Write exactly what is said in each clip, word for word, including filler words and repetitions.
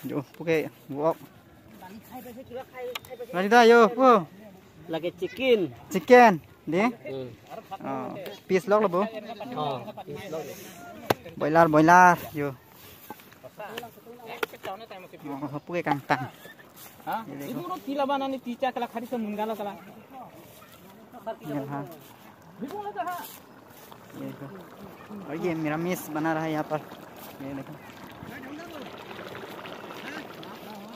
Jo, puke, buok. Lagi da, yo, pu. Lagi chicken. Chicken, di? Hmm. Oh, piece lok lo, bu? Oh, piece lok. Boiler, boiler, yo. Oh, puke kangtang. Ha? Ibu no tila bana ni ticha kala khari sa munggalo kala. Ya, ha. ये देखो। और ये मेरा मिस बना रहा है यहाँ पर। ये देखो।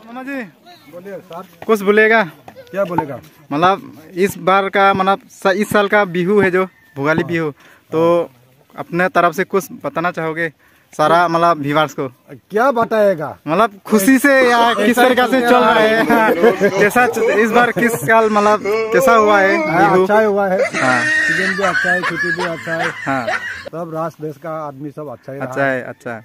मामा जी, बोलिए सर। कुछ बोलेगा? क्या बोलेगा? मतलब, इस बार का, मतलब, स-, इस साल का बिहू है जो भोगाली बिहू, तो अपने तरफ से कुछ बताना चाहोगे सारा, मतलब, व्यूअर्स को? क्या बताएगा? मतलब, खुशी से या किस तरीका से चल रहा है? कैसा च-, इस बार किस साल, मतलब, कैसा हुआ है हाँ, बिहू? अच्छा ही हुआ है। हाँ। सीजन भी अच्छा है, खेती भी अच्छा है। हाँ। सब राष्ट्र देश का आदमी सब अच्छा ही रहा। अच्छा है, अच्छा।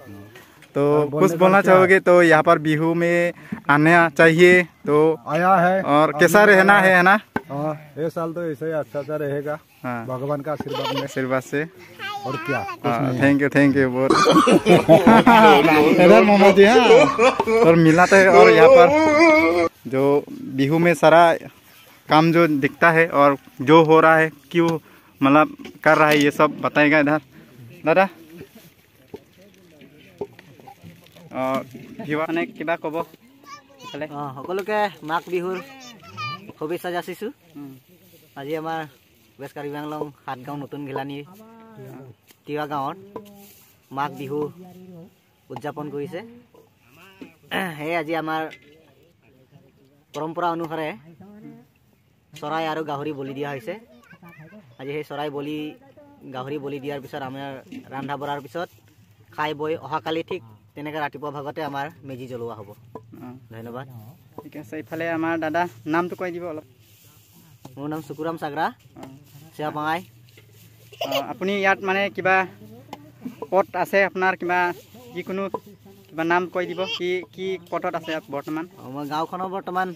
तो और बोलने कुछ का बोलना क्या? चाहोगे? तो यहाँ पर बिहू में आना चाहिए तो आया है, और आदमी कैसा रहना आया है, है ना? हाँ, ये साल तो ऐसे ही अच्छा सा रहेगा। हाँ। भगवान का आशीर्वाद में। आशीर्वाद से। और क्या? कुछ हाँ, नहीं है। Thank you, thank you, बहुत। इधर मामा जी, हाँ। और मिलाते हैं, और यहाँ पर जो बिहू में सारा काम जो दिखता है और जो हो रहा है, क्यों, मतलब, कर रहा है, ये सब बताएगा इधर। दादा। অ, ভিৱা মানে কিবা ক'ব? ইফালে। অ, সকলোকে মাঘ বিহুৰ শুভেচ্ছা যাচিছোঁ। উম। আজি আমাৰ ৱেষ্ট কাৰ্বি আংলং সাতগাঁও নতুন ঘিলানি তিৱা গাঁৱত মাঘ বিহু উদযাপন কৰিছে। সেয়ে আজি আমাৰ পৰম্পৰা অনুসাৰে চৰাই আৰু গাহৰি বলি দিয়া হৈছে। আজি সেই চৰাই বলি, গাহৰি বলি দিয়াৰ পিছত আমাৰ ৰন্ধা বঢ়াৰ পিছত খাই বৈ অহাকালি ঠিক তেনেকে ৰাতিপুৱা ভাগতে আমাৰ মেজি জ্বলোৱা হ'ব। অ। ধন্যবাদ। ঠিক আছে, ইফালে আমাৰ দাদা, নামটো কৈ দিব অলপ। মোৰ নাম চুকুৰাম চাগৰা, অ। চেয়াপাঙাই। অ, আপুনি ইয়াত মানে কিবা পদ আছে আপোনাৰ, কিবা যিকোনো কিবা নাম কৈ দিব, কি কি পদত আছে বৰ্তমান? অ, মই গাঁওখনৰ বৰ্তমান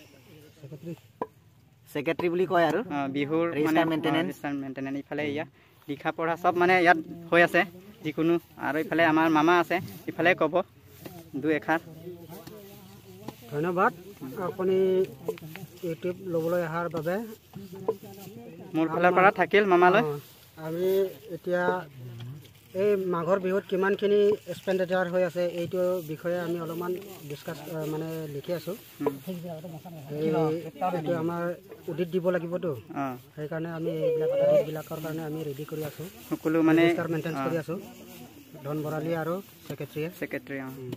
ছেক্ৰেটাৰী বুলি কয় আৰু। অ, বিহুৰ ৰেজিষ্টাৰ মানে, অ, মেইনটেনেন্স। Register maintenance. ইফালে ইয়াত লিখা পঢ়া চব মানে ইয়াত হৈ আছে যিকোনো। আৰু ইফালে আমাৰ মামা আছে, ইফালে ক'ব দুই এষাৰ। ধন্যবাদ আপুনি ইউটিউব ল'বলৈ অহাৰ বাবে। মোৰ ফালৰ পৰা থাকিল মামালৈ। অ, আমি এতিয়া এই মাঘৰ বিহুত কিমানখিনি এক্সপেণ্ডিচাৰ হৈ আছে, এইটো বিষয়ে আমি অলপমান ডিছকাছ, আ, মানে লিখি আছোঁ। উম। এই, এইটো আমাৰ অডিট দিব লাগিবতো, অ। সেইকাৰণে আমি এইবিলাক অডিটবিলাকৰ কাৰণে আমি ৰেডি কৰি আছোঁ। সকলো মানে, ৰেজিষ্টাৰ মেইনটেইন অ। কৰি আছোঁ, ধন ভৰালী আৰু ছেক্ৰেটাৰীয়ে। ছেক্ৰেটাৰী, অ। উম।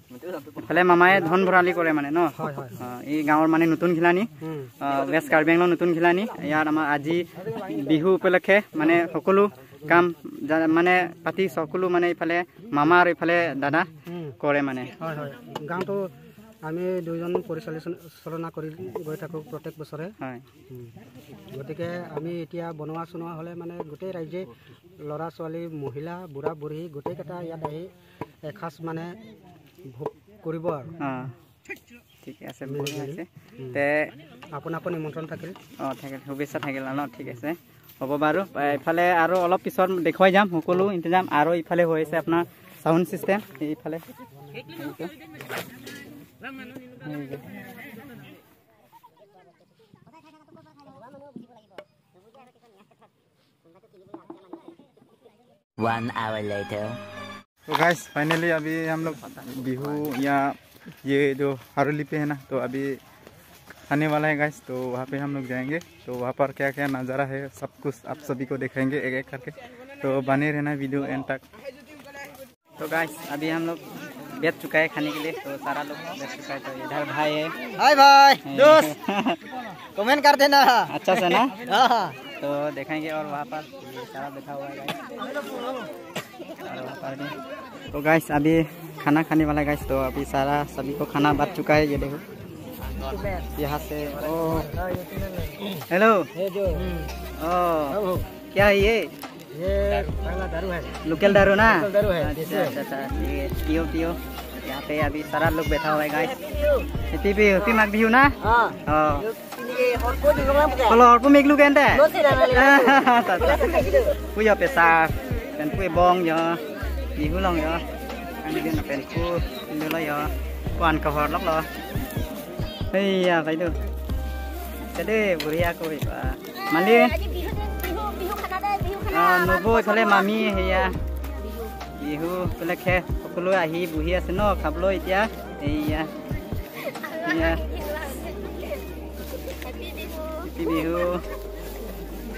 ইফালে মামাই ধন ভৰালী কৰে মানে ন? হয়, হয়, হয়। অ, এই গাঁৱৰ মানে নতুন ঘিলানি, উম। অ, ৱেষ্ট কাৰ্বি আংলং নতুন ঘিলানি। ইয়াত আমাৰ আজি বিহু উপলক্ষে মানে সকলো কাম যা-, মানে পাতি সকলো মানে ইফালে মামা আৰু ইফালে দাদা উম। কৰে মানে। হয়, হয়। গাঁওটো আমি দুইজন পৰিচালনা, চালনা কৰি গৈ থাকোঁ প্ৰত্যেক বছৰে। হয়। উম। গতিকে আমি এতিয়া বনোৱা চনোৱা হ'লে মানে গোটেই ৰাইজে, ল'ৰা ছোৱালী, মহিলা, বুঢ়া বুঢ়ী গোটেইকেইটা ইয়াত আহি এসাঁজ মানে ভোগ কৰিব আৰু। অ। ঠিকে আছে, বহুত মিলি জুলি। আছে। উম। তে আপোনাকো নিমন্ত্ৰণ থাকিল। অ, থাকিল, শুভেচ্ছা থাকিল ন, ঠিক আছে। হ'ব বাৰু, এ, ইফালে আৰু অলপ পিছত দেখুৱাই যাম, সকলো ইন্তজাম আৰু ইফালে হৈ আছে আপোনাৰ চাউণ্ড ছিষ্টেম, এইফালে। One hour later. तो गाइस, फाइनली अभी हम लोग बिहू या ये जो हरोली पे है ना, तो अभी खाने वाला है गाइस। तो वहाँ पे हम लोग जाएंगे, तो वहाँ पर क्या क्या नज़ारा है, सब कुछ आप सभी को दिखाएंगे एक एक करके। तो बने रहना वीडियो एंड तक। तो गाइस, अभी हम लोग बैठ चुका है खाने के लिए, तो सारा लोग बैठ चुका है। तो इधर भाई है। हाय भाई, हैं। दोस्त, कमेंट कर देना। अच्छा से ना? हाँ, हाँ। तो देखेंगे और वहाँ पर ये सारा बैठा हुआ है गाइस। और वहाँ पर भी। तो गाइस, अभी खाना खाने वाला है गाइस, तो अभी सारा सभी को खाना बच चुका है, ये देखो। यहाँ से, ओ, हेलो। ओ, क्या है ये? ये पहला दारू है। लोकल दारू ना? लोकल दारू है। अच्छा, अच्छा, अच्छा। ये पियो, पियो। यहाँ पे अभी सारा लोग बैठा हुआ है, guys. Happy Bihu, Happy Magh Bihu na? हाँ। Oh. Kalau horpo miglu kente? Puyo pesa, pen puyo bong yo. Bihu long yo. Ang din pen pu, lo yo. Kuan kahor lok lo. Iya, kai tu. Jadi, buri aku iba. Mali. Aji Bihu din, Bihu, Bihu khana dei, Bihu khana. Ah, nubo iphale mami, iya. Bihu, pelek he, pokolo ahi, buhi ase no, khaplo itya. Iya. Iya. Happy Bihu. Happy Bihu.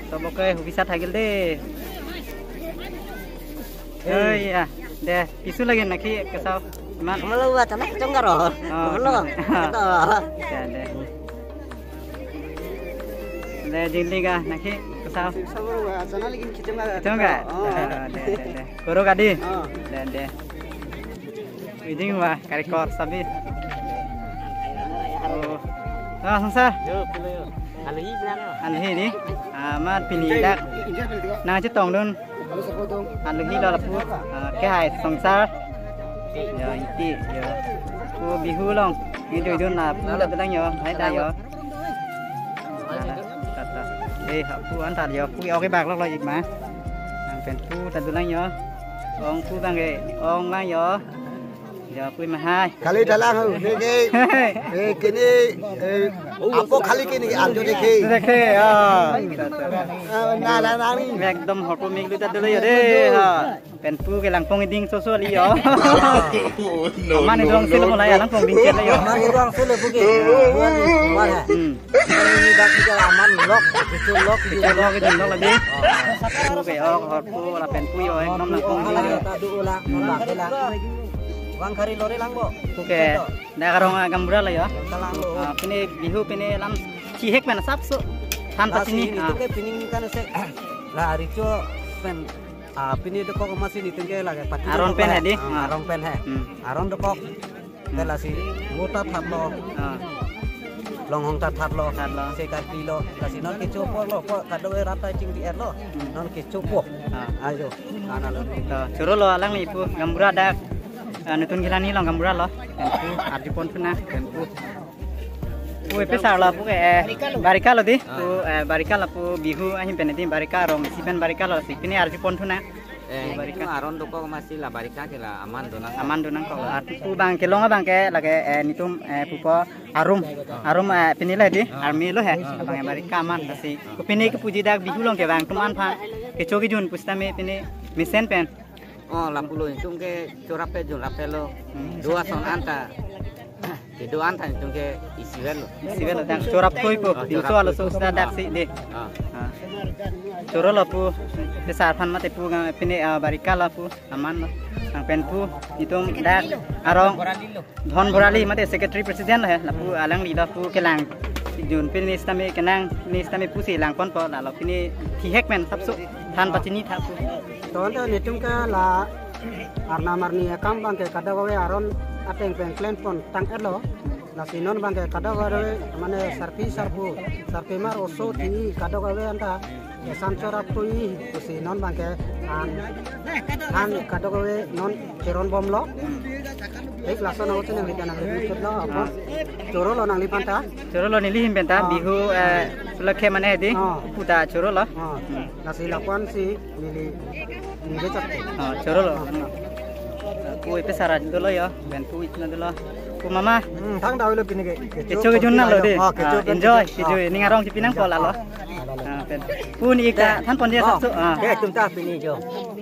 Soboke hubisa thagil dei. Oh iya. Dei, piso lagi naki kesau. Iman. Kamu lu buat anak kecong karo. Oh. Kamu lu. Betul. Dei, dei. Dei, jingli ga naki kesau. Sama lu buat sana lagi kecong karo. Kecong karo? Oh. Ah, dei, dei, dei. Koro kadi. Oh. Dei, dei. Ujing wa karikor sabi. Oh. Ah, sangsa. Yo, pulo yo. Aluhi bilang yo. Aluhi ni. Ah, amat pini dak. Nangchetongdun. Aluhi lo lapu. Ah, ke hai sangsa. Yo, iti yo. Pu Bihu along. Ni dudun lapu lapu lang yo. Hai da yo. Tata. Eh, pu antar yo. Pu oke bak lok lo ik ma. Nang pen pu ta dulang yo. Ong pu bang ke. Ong bang yo. Yo, pu ma hai. Khali dalang ho, ne ke. Eh, kini, eh, apo khali kini, arjo dekhe. Dekhe, ah. Ah, na, na, na, ni. Ekdom hoto mik lu ta dolo yo dei, ha. Pen pu ke langpong iding so so li yo. Oh, no, aman no, idong silo no, mulai no. Langpong ding chet le yo. Aman idong silo pu ke. Buat ni, buat ha. Hmm. Ini dak kita aman lok, itu lok, itu lok, itu lok lagi. Pu ke, oh, hor pu, lapen pu yo, ekdom langpong iding yo. Tadu ulang, ulang, ulang. Wang kari lori lang bo. Pu ke, dak arong, ah, gaonbura lo yo. Kalang lo. Ah, pini Bihu pini lam chihek pen sapso. Than ta sini, ah. Itu ke pining kan se. La richo pen, ah, pini dokok masi ni tengke lagi pati. Aron pen hai dei? Ah, ah. Aron pen hai. Hmm. Aron dokok. Hmm. Te lasi mo ta thatlo. Ah. Longhong ta thatlo. Thatlo. Se karpi lo. Lasi non kecho apor lo. Ko kado-kave rat ta chingdi-et lo. Hmm. Non kecho apor. Ah. Ajo. Ana lo. To, choro lo alangli pu gaonbura dak. Ah, nutun gilani along gaonbura lo. Pen pu arju pon thu nang. Pen pu. Pu epesar lo pu ke, eh, barika lo dei. Ah. Pu, eh, barika lo pu Bihu ahin pen dei barika arong isi pen barika lo si. Pini arju pon thu nang. Eh, barika. Itu aron dokok masi la barika ke la aman do nang. Aman do nangkok. Ar pu bang kelong abang ke lake, eh, netum, eh, pupo arum. Arum, eh, pini le dei. Army lo he. Abang ke barika aman si. Ko pini kepuji dak Bihu along ke bang atum aphan kecho kejun pusitame pini mesen pen. Oh, lapulo netum ke chorap pe jun rap pe lo. Hmm. Do ason anta. Kedo-an than netum ke isi vel lo. Isi vel lo, dak chorap thoi po. Oh, dingso chorap aloso thoi po. Sudah dak si dei. Ah. Ah. Choro lo pu, pesar aphan mate pu ga pini, ah, barika lo pu, aman lo. Nang pen pu, netum dak arong Dhon Borali mate secretary president lo he, lapu alangli lo pu kelang. Jun pini sitame kenang, pini sitame pusi lang pon po, lalo pini thihek pen sapso than pachini tha pu. Tonta netum ke la arnam arni akam abang ke kadokave aron ateng pen klem pon tang-et lo. Lasi non abang ke kadokave mane sarpi sarpo, sarpi mar oso ti kadokave anta esan chorap tui pusi non abang ke an, an kadokave non cheron bom lo. Thik laso nang uchin nang litan nang ribut lo apa? Choro lo nangliphan ta? Choro lo neli ahin pen ta, ah. Bihu, eh, sulakhe mane dei, ah. Puta choro lo. Ah. Hmm. Lasi lapuan si neli, neli chak. Ah, choro lo. Ah. Pu epesar dolo yo, pen pu itna dolo. Pu mama. Hmm, thang dawi lo pini ke. Kecho kejun nang lo dei. Ah, kecho, ah, kejun. Enjoy, kecho. Ah. Kecho, ning arong chipi nang po lalo. Ah, pen. Pu ni ik ta than pon dei sapso. Ah. Dei, netum ta pini jo.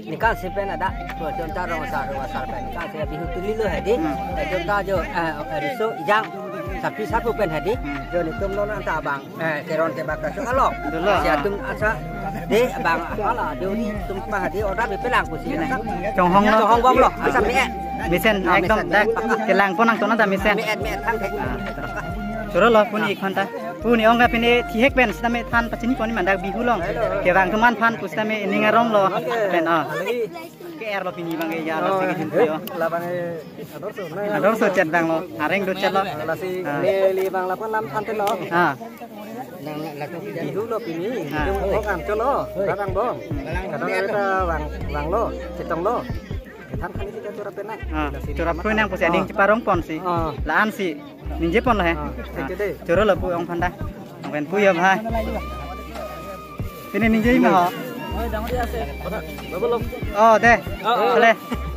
Ningkan si pen ada, pu netum ta rong asar, rong asar pen. Ningkan si Bihu tuli lo he dei. Hmm. Netum ta jo, eh, riso ejang. Sarpi sarpo pen he dei. Hmm. Jo netum lo nang ta abang. Eh, cheron ke bak kaso alo. Dolo. Si atum asa dei abang apala dei netum pa he dei order pe pelang pusi. Chonghong lo. Chonghong bom lo. Asa me-et. Mesen, ah, ekdom mesen. Dak kelang pon nangtona ta mesen. Me-et, me-et thang ke. Ah. Choro lo pu ni ik aphan ta. Pu ni ong ke pini thihek pen sitame than pachini pon ni mandak Bihu along. Kevang atum aphan pusitame ning arong lo. Pen, ah. Ke-er lo pini abang ke ya lo si kejun yo. Labang ke ador so na. Ador so chet abang lo. Areng do chet lo. Lasi, ah, neli abang lapuan lam than te lo. Ah. Bihu lo pini. Ah. Bihu kok an cholo. Kadang bom. Kadang kita bang, bang lo. Chetong lo. Than khani kita chorap pen nang. Ah, lasi chorap amat pu nang pusi, ah, ading cheparong pon si. Ah. La-an si. Ningje pon lo he. Ah, ah, thank you dei. Choro lo pu ong aphan ta. Ong pen pu yo bhai. Pini ningje ma ho. Oh, dei. Oh. Kale.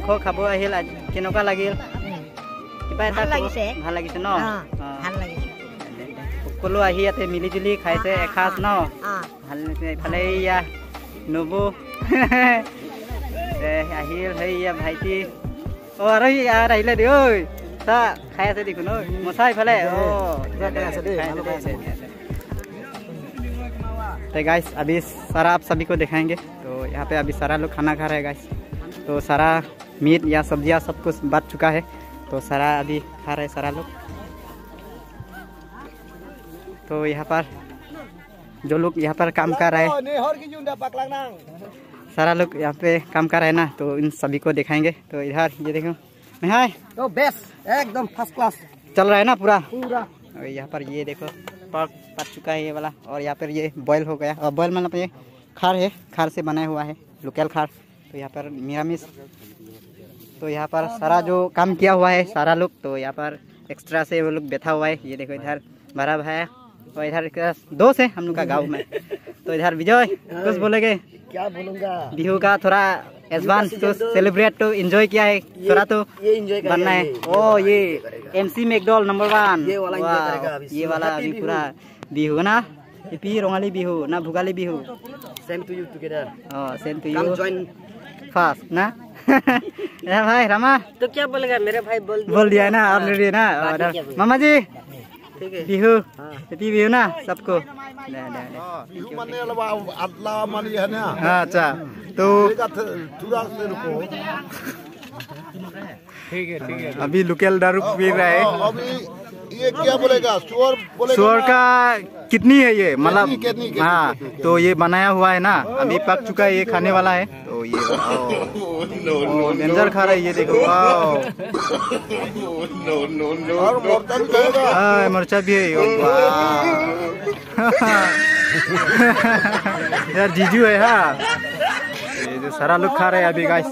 মাংস খাব আহিল, আজি কেনেকুৱা লাগিল? কিবা এটা ভাল ক'ব। লাগিছে। ভাল লাগিছে ন? অ, অ। ভাল লাগিছে। সকলো আহি ইয়াতে মিলি জুলি খাইছে অ, অ, এসাঁজ অ। ন? অ। ভাল লাগিছে। ইফালে এইয়া নবৌ। এ, আহিল, সেইয়া ভাইটি। অ, আৰু ইয়াত আহিলে দেই, ঐ। চা, খাই আছে দেখোন, ঐ। মচা ইফালে। অ, পুৰা খাই আছে দেই, খাই আছে ভালো দেই, খাই আছে। খাই আছে। तो गाइस, अभी सारा आप सभी को दिखाएंगे। तो यहाँ पे अभी सारा लोग खाना खा रहे हैं गाइस। तो सारा मीट या सब्जियाँ सब कुछ बच चुका है। तो सारा अभी खा रहे हैं सारा लोग। तो यहाँ पर जो लोग यहाँ पर काम कर रहा है, सारा लोग यहाँ पे काम कर रहा है ना, तो इन सभी को दिखाएंगे। तो इधर ये देखो, मैं हाय। तो बेस्ट, एकदम फर्स्ट क्लास। चल रहा है ना पूरा? पूरा। और यहाँ पर ये देखो, पर्क पक चुका है ये वाला, और यहाँ पर ये बॉयल हो गया। और बॉयल मतलब ये खार है, खार से बनाया हुआ है, लोकल खार। तो यहाँ पर निरामिष, तो यहाँ पर सारा जो काम किया हुआ है सारा लोग, तो यहाँ पर एक्स्ट्रा से वो लोग बैठा हुआ है। ये देखो, इधर बड़ा भाई, और इधर एक दोस्त है हम लोग का गाँव में। तो इधर विजय, कुछ बोलेंगे? क्या बोलूंगा? बिहू का थोड़ा एडवांस तो सेलिब्रेट तो एंजॉय किया है, ये, थोड़ा तो ये एंजॉय करेगा, बनना है। ये, ये ओ, वाला ये एंजॉय करेगा। MC McDowell number one. ये वाला एंजॉय वाह, करेगा अभी। ये वाला हैप्पी अभी बिहू। पूरा बिहू ना, हैप्पी रंगाली बिहू ना भुगाली Bihu. Same to you together। Oh, same to you। Come join। First ना। ए भाई रामा। तो क्या बोलेगा मेरे भाई, बोल दिया। बोल दिया ना, हाँ। ऑलरेडी ना। बाकी और क्या बोलेगा? मामा जी, ठीक है। बिहू, हाँ। हैप्पी बिहू ना सबको। दे, दे, दे। हाँ, बिहू माने वाला आदला माली है ना। हाँ, अच्छा। तो ये का थ-, थोड़ा से रुको। ठीक है, ठीक है। अभी लोकल दारू पी रहा है। हाँ, अभी ये क्या बोलेगा? सुअर बोलेगा सुअर ना? का किडनी है ये, मतलब, किडनी, किडनी, हाँ, किडनी, किडनी। तो ये बनाया हुआ है ना, अभी पक चुका है, ये खाने वाला है। तो ये, ओ, डेंजर खा रहा है, ये देखो, वाओ। और मरचा भी खाएगा। हाँ, मरचा भी है, ओ, वाह। यार, जीजू है, हाँ। ये जो सारा लोग खा रहे हैं अभी, गाइस।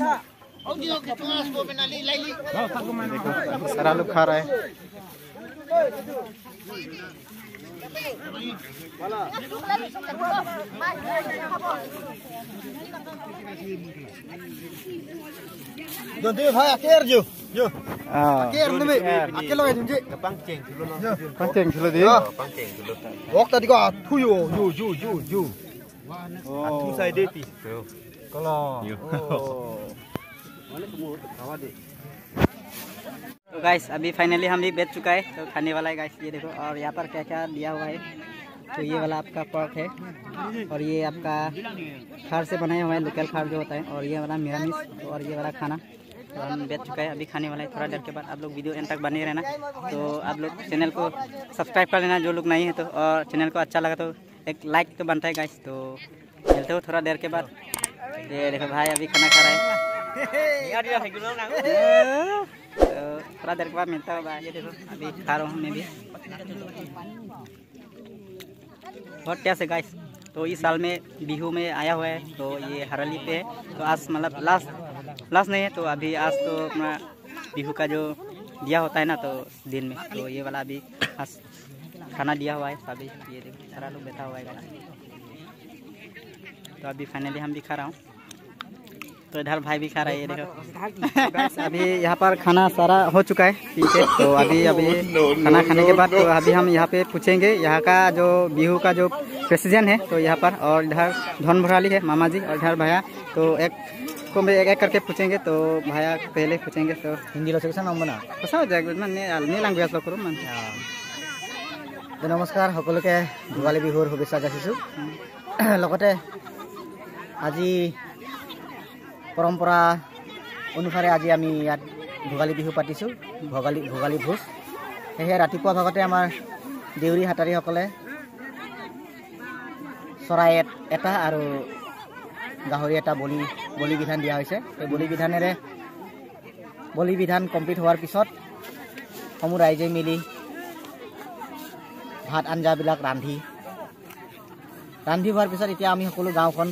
देखो, सारा लोग खा रहा है। Jodi bhai, aker jo, jo. Ah. Aker neme, aker lo jodi. Pangcheng dulu di. Wok tadi ko athu yo, jo, jo, jo, jo. Oh. Athu sai deti. Kalau. तो गाइस, अभी फाइनली हम भी बैठ चुका है तो खाने वाला है गाइस। ये देखो, और यहाँ पर क्या क्या दिया हुआ है। तो ये वाला आपका पर्क है, और ये आपका खार से बनाया हुआ है, लोकल खार जो होता है, और ये वाला मिरामिस, और ये वाला खाना। तो हम बैठ चुका है, अभी खाने वाला है। थोड़ा देर के बाद आप लोग वीडियो एंड तक बने रहना। तो आप लोग चैनल को सब्सक्राइब कर लेना जो लोग नहीं है तो, और चैनल को अच्छा लगा तो एक लाइक तो बनता है गाइस। तो मिलते हो थोड़ा देर के बाद। ये देखो भाई अभी खाना खा रहा है। तो थोड़ा देर के बाद मिलता हो भाई। ये देखो अभी खा रहा हूँ मैं भी। बहुत टेस्ट है गाइस। तो इस साल में बिहू में आया हुआ है, तो ये हरियाली पे है। तो आज मतलब लास्ट लास्ट नहीं है, तो अभी आज तो अपना बिहू का जो दिया होता है ना, तो दिन में, तो ये वाला अभी आज खाना दिया हुआ है सभी। ये देखो सारा लोग बैठा हुआ है गाइस। तो अभी फाइनली हम भी खा रहा हूँ। तो इधर भाई भी खा रहा है, ये देखो। गाइस, अभी यहाँ पर खाना सारा हो चुका है पी के। तो अभी अभी खाना खाने के बाद तो अभी हम यहाँ पे पूछेंगे यहाँ का जो बिहू का जो प्रेसिडेंट है, तो यहाँ पर, और इधर धन भराली है मामा जी, और इधर भैया। तो एक को में एक एक करके पूछेंगे। तो भैया पहले पूछेंगे तो हिन्दীত আছে, নাম বনা। Kosonjak man ne, ne language lo kuru man. তো নমস্কাৰ, সকলোকে ভোগালী বিহুৰ শুভেচ্ছা যাচিছোঁ। লগতে আজি পৰম্পৰা অনুসাৰে আজি আমি ইয়াত ভোগালী বিহু পাতিছোঁ, ভোগালী ভোগালী ভোজ। সেয়েহে ৰাতিপুৱা ভাগতে আমাৰ দেউৰী হাতাৰীসকলে চৰাই এট- এটা আৰু গাহৰি এটা বলি বলি বিধান দিয়া হৈছে। সেই বলি বিধানেৰে বলি বিধান কমপ্লিট হোৱাৰ পিছত সমূহ ৰাইজে মিলি ভাত আঞ্জাবিলাক ৰান্ধি ৰান্ধি হোৱাৰ পিছত এতিয়া আমি সকলো গাঁওখন,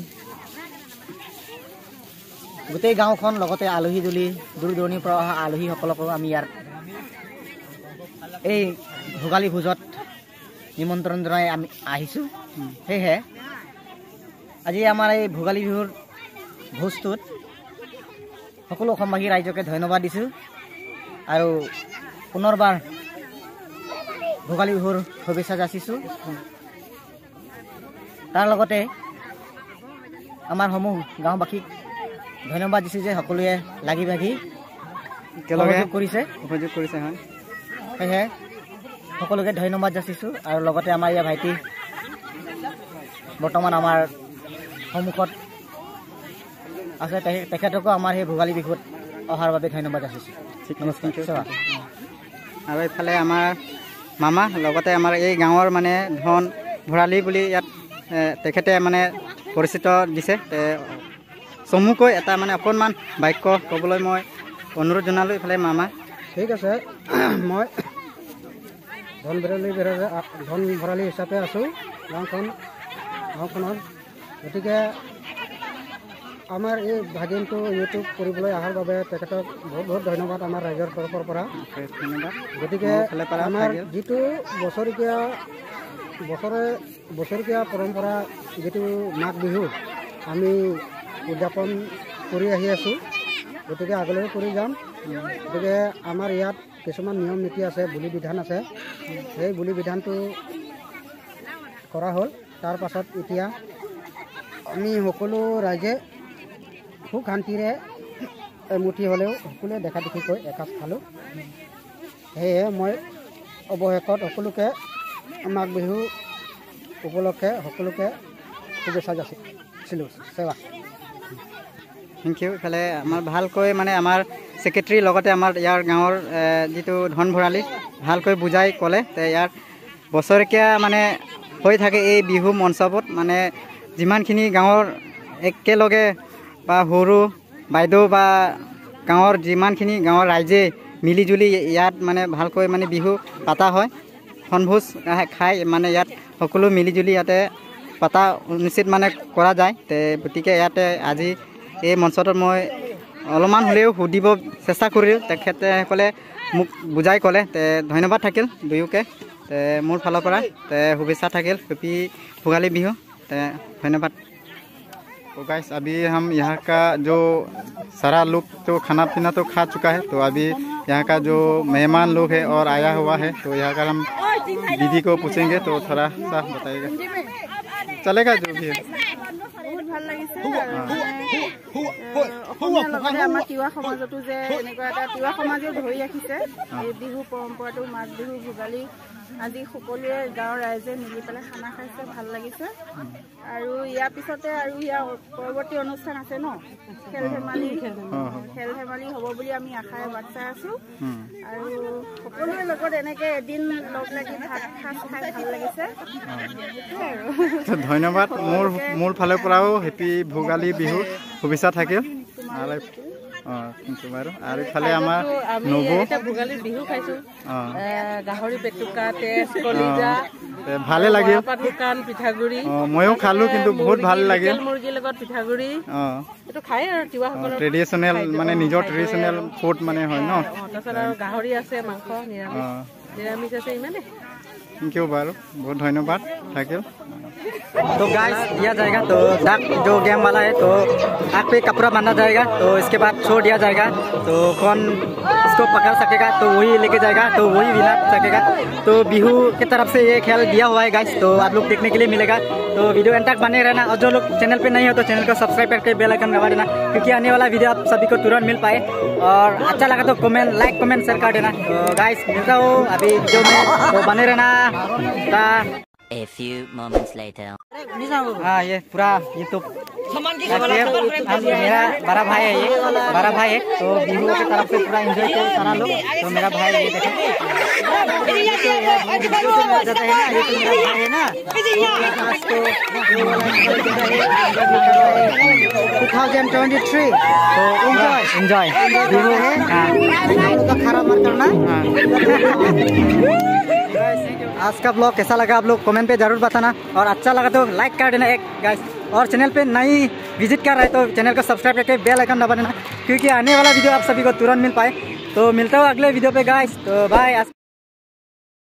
গোটেই গাঁওখন, লগতে আলহী দুলহী, দূৰ দূৰণিৰ পৰা অহা আলহীসকলকো আমি ইয়াৰ এই ভোগালী ভোজত নিমন্ত্ৰণ জনাই আমি আহিছোঁ। সেয়েহে আজি আমাৰ এই ভোগালী বিহুৰ ভোজটোত সকলো অসমবাসী ৰাইজকে ধন্যবাদ দিছোঁ আৰু পুনৰবাৰ ভোগালী বিহুৰ শুভেচ্ছা যাচিছোঁ। তাৰ লগতে আমাৰ সমূহ গাঁওবাসীক ধন্যবাদ দিছোঁ যে সকলোৱে লাগি ভাগি একেলগে সহযোগ কৰিছে। সহযোগ কৰিছে, হয়। সেয়েহে সকলোকে ধন্যবাদ যাচিছোঁ আৰু লগতে আমাৰ ইয়াৰ ভাইটি বৰ্তমান আমাৰ সন্মুখত আছে, তেখে- তেখেতকো আমাৰ সেই ভোগালী বিহুত অহাৰ বাবে ধন্যবাদ যাচিছোঁ। ঠিক আছে, নমস্কাৰ। Thank you. সেৱা। আৰু এইফালে আমাৰ মামা, লগতে আমাৰ এই গাঁৱৰ মানে ধন ভৰালী বুলি ইয়াত, এ, তেখেতে মানে পৰিচিত দিছে। তে চমুকৈ এটা মানে অকণমান বাক্য ক'বলৈ মই অনুৰোধ জনালোঁ এইফালে মামা। ঠিক আছে, মই ধন ভৰালী বেৰাজা, ধন ভৰালী হিচাপে আছোঁ গাঁওখন, গাঁওখনৰ। গতিকে আমাৰ এই ভাগিনটো ইউটিউব কৰিবলৈ অহাৰ বাবে তেখেতক বহুত বহুত ধন্যবাদ আমাৰ ৰাইজৰ তৰফৰ পৰা। অ'কে, ধন্যবাদ। গতিকে মোৰ ফালৰ পৰা আমাৰ থাকিল। যিটো বছৰেকীয়া, বছৰে বছৰেকীয়া পৰম্পৰা যিটো মাঘ বিহু আমি উদযাপন কৰি আহি আছোঁ, গতিকে আগলৈও কৰি যাম। গতিকে আমাৰ ইয়াত কিছুমান নিয়ম নীতি আছে, বলি বিধান আছে, সেই বলি বিধানটো কৰা হ'ল। তাৰ পাছত এতিয়া আমি সকলো ৰাইজে সুখ শান্তিৰে এমুঠি হ'লেও সকলোৱে দেখা দেখিকৈ এসাঁজ খালোঁ। সেয়ে মই অৱশেষত সকলোকে মাঘ বিহু উপলক্ষে সকলোকে শুভেচ্ছা যাচিছিলোঁ। সেৱা। Thank you. ইফালে আমাৰ ভালকৈ মানে আমাৰ ছেক্ৰেটাৰী লগতে আমাৰ ইয়াৰ গাঁৱৰ, এ, যিটো ধন ভৰালী, ভালকৈ বুজাই ক'লে। তে ইয়াত বছৰেকীয়া মানে হৈ থাকে এই বিহু মঞ্চত, মানে যিমানখিনি গাঁৱৰ একেলগে বা সৰু বাইদেউ বা গাঁৱৰ যিমানখিনি গাঁৱৰ ৰাইজে মিলিজুলি ইয়াত মানে ভালকৈ মানে বিহু পাতা হয়। বনভোজ খাই মানে ইয়াত সকলো মিলিজুলি ইয়াতে পাতা অনুষ্ঠিত মানে কৰা যায়। তে গতিকে ইয়াতে আজি এই মঞ্চটোত মই অলপমান হ'লেও সুধিব চেষ্টা কৰিলোঁ। তেখেতসকলে মোক বুজাই ক'লে। তে ধন্যবাদ থাকিল দুয়োকে। তে মোৰ ফালৰ পৰা তে শুভেচ্ছা থাকিল। হেপী ভোগালী বিহু। তে ধন্যবাদ। तो गाइस, अभी हम यहाँ का जो सारा लोग तो खाना पीना तो खा चुका है, तो अभी यहाँ का जो मेहमान लोग है और आया हुआ है, तो यहाँ का हम दीदी को पूछेंगे, तो थोड़ा सा बताइएगा। चलेगा जो भी है। বহুত ভাল লাগিছে। আৰু মানে, আহ, অসমীয়াৰ লগতে আমাৰ তিৱা সমাজতো যে এনেকুৱা এটা তিৱা সমাজেও ধৰি ৰাখিছে এই বিহু পৰম্পৰাটো, মাঘ বিহু, ভোগালী। আজি সকলোৱে গাঁৱৰ ৰাইজে মিলি পেলাই খানা খাইছে, ভাল লাগিছে। আৰু ইয়াৰ পিছতে আৰু ইয়াৰ পৰৱৰ্তী অনুষ্ঠান আছে ন, খেল ধেমালি। খেল ধেমালি হ'ব বুলি আমি আশাৰে বাট চাই আছো। আৰু সকলোৰে লগত এনেকে এদিন লগ লাগি ভাত সাজ খাই ভাল লাগিছে। সেইটোৱে আৰু। তো ধন্যবাদ। মোৰ, মোৰ ফালৰ পৰাও হেপী ভোগালী বিহুৰ শুভেচ্ছা থাকিল। আৰু, অ, থেংক ইউ বাৰু। আৰু ইফালে আমাৰ আজিতো আমি নবৌ। এতিয়া ভোগালীৰ বিহু খাইছো। অ। এ, গাহৰি পেটুকা, তেজ, কলিজা, অ। এ, ভালে লাগিল। বৰা পাত শুকান, পিঠাগুৰি। অ, ময়ো খালো, কিন্তু বহুত ভাল লাগিল। লোকেল মুৰ্গীৰ লগত পিঠাগুৰি। অ। এইটো খায় আৰু তিৱাসকলৰ ট্ৰেডিশ্যনেল, খাদ্য। মানে অ, নিজৰ খাদ্যই ট্ৰেডিশ্যনেল আৰু। ফুড মানে হয় ন? অ, অ, তাৰপিছত আৰু গাহৰি আছে, মাংস, নিৰামিষ। অ। নিৰামিষ আছে, ইমানে। থেংক ইউ বাৰু, বহুত ধন্যবাদ থাকিল। तो गाइस, दिया जाएगा, तो दाग जो गेम वाला है, तो आग पे कपड़ा बांधा जाएगा, तो इसके बाद छोड़ दिया जाएगा। तो कौन इसको पकड़ सकेगा, तो वही लेके जाएगा, तो वही विनर सकेगा। तो बिहू की तरफ से ये खेल दिया हुआ है गाइस, तो आप लोग देखने के लिए मिलेगा। तो वीडियो एंड तक बने रहना, और जो लोग चैनल पे नए हो तो चैनल को सब्सक्राइब करके बेल आइकन दबा देना, क्योंकि आने वाला वीडियो आप सभी को तुरंत मिल पाए। और अच्छा लगा तो कमेंट, लाइक, कमेंट, शेयर कर देना। तो गाइस, मिलता हूँ अभी वीडियो में, तो बने रहना। टा- A few moments later. हाँ, ये पूरा YouTube। हम, मेरा बड़ा भाई है ये, बड़ा भाई है, तो बिहू की तरफ से पूरा एंजॉय किया सारा लोग। तो मेरा भाई ये देखो, ये तो मेरा भाई है ना, ये तो मेरा भाई है ना। तो आज तो ये वाला एंजॉय कर रहे हैं, एंजॉय कर रहे हैं। टू थाउजेंड ट्वेंटी थ्री, तो एंजॉय, एंजॉय। बिहू, हाँ। खराब मत करना। हाँ। आज का ब्लॉग कैसा लगा आप लोग कमेंट पे जरूर बताना, और अच्छा लगा तो लाइक कर देना एक गाइस, और चैनल पे नई विजिट कर रहे तो चैनल को सब्सक्राइब करके बेल आइकन दबा देना, क्योंकि आने वाला वीडियो आप सभी को तुरंत मिल पाए। तो मिलता हूँ अगले वीडियो पे गाइस, तो बाय।